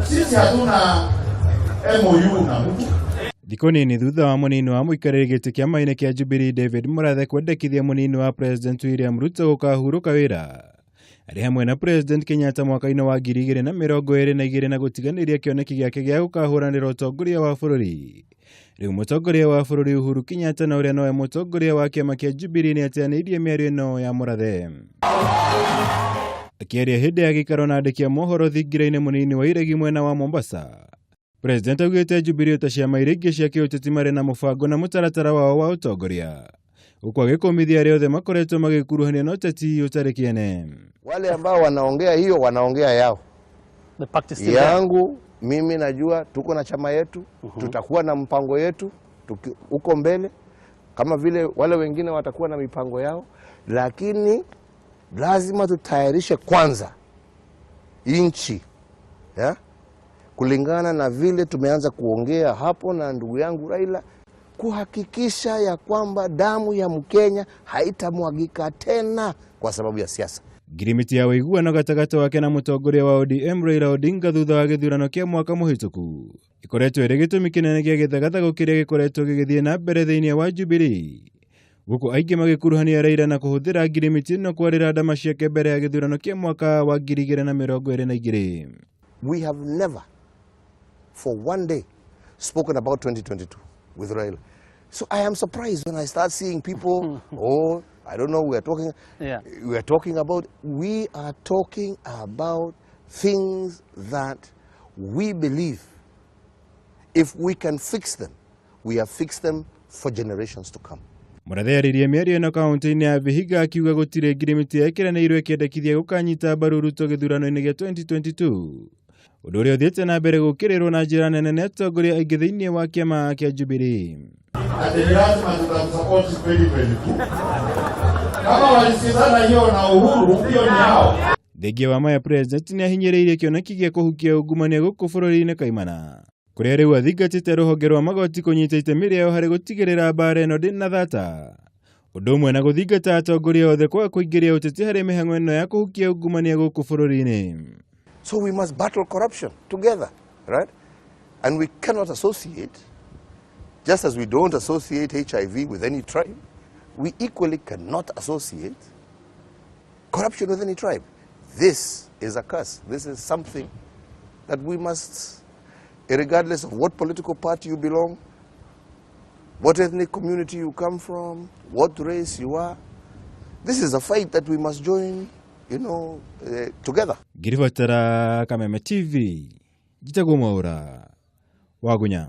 Sisi hatuna MOU na mtu. Thikũ nini thutha wa mũnini wa mũikarĩri gĩtĩ kĩa maine kĩa Jubilee David Murathe kwendekithia mũnini wa President William Ruto gũkahurũka wĩra arĩ hamwe na President Kenyatta mwaka-inĩ wa 2022 na gũtiganĩria kĩoneki gĩake gĩa gũkahũranĩra ũtongoria wa bũrũri. Rĩu mũtongoria wa bũrũri Uhuru Kenyatta na ũrĩa nowe mũtongoria wa kĩama kĩa Jubilee nĩ ateanĩirie mĩario ĩno ya Murathe. Akĩaria hĩndĩ ya gĩikaro na andĩki a mohoro thingira-inĩ mũnini wa iregi mwena wa Mombasa, President augĩte Jubilee ta ciama iria ingĩ cia kĩũteti marĩ na mũbango na mũtaratara wao wa ũtongoria, huku agĩkũmithia arĩa othe makoretwo magĩkuruhania na ũteti ũtarĩ kĩene. Wale ambao wanaongea hiyo wanaongea yao. The party still there. Yangu mimi najua tuko na chama yetu, tutakuwa na mpango yetu huko mbele, kama vile wale wengine watakuwa na mipango yao, lakini lazima tutayarishe kwanza nchi ya? Kulingana na vile tumeanza kuongea hapo na ndugu yangu Raila, kuhakikisha ya kwamba damu ya Mkenya haitamwagika tena kwa sababu ya siasa. Ngirimiti ya ũiguano gatagatĩ wake na mũtongoria wa ODM Raila Odinga thutha wa gĩthurano kĩa mwaka mũhĩtũku ĩkoretwo ĩrĩ gĩtũmi kĩnene gĩa gĩthagathago kĩrĩa gĩkoretwo gĩgĩthiĩ na mbere thĩinĩ wa Jubilee, gũkũ aingĩ magĩkuruhania Raila na kũhũthĩra ngirimiti ĩno kwarĩra ndama ciake mbere ya gĩthurano kĩa mwaka wa 2022. We have never for one day spoken about 2022 with Raila. So I am surprised when I start seeing people, oh, I don't know, we are talking, we are talking about, we are talking about things that we believe if we can fix them, we have fixed them for generations to come. Murathe aririe mĩario ĩno kaunti-inĩ ya Vihiga akiuga gũtirĩ ngirimiti yekĩranĩirwo ĩkĩendekithia gũkanyita mbaru Ruto gĩthurano-inĩ gĩa 2022, ũndũ ũrĩa ũthiĩte na mbere gũkĩrĩrwo na njĩra nene nĩ atongoria aingĩ thĩinĩ wa kĩama kĩa Jubilee. Ati ni lazima tutamsupport 2022. Kama walisikizana hiyo na Uhuru, hiyo ni yao. Thengia wa maya, President nĩ ahinyĩrĩirie kĩoneki gĩa kũhukia ungumania gũkũ bũrũri-inĩ kaimana, kũrĩa rĩu athingatĩte rũhonge rwa magoti kũnyita itemi rĩao harĩ gũtigĩrĩra mbara ĩno ndĩna thata, ũndũ ũmwe na gũthingata atongoria othe kwaga kũingĩria ũteti harĩ mĩhang'o ĩno ya kũhukia ungumania gũkũ bũrũri-inĩ. So we must battle corruption together, right? And we cannot associate, just as we don't associate HIV with any tribe, we equally cannot associate corruption with any tribe. This is a curse. This is something that we must, regardless of what political party you belong, what ethnic community you come from, what race you are, this is a fight that we must join, together. Ngiribatara Kameme TV, njĩtagwo Mwaũra Wagunya.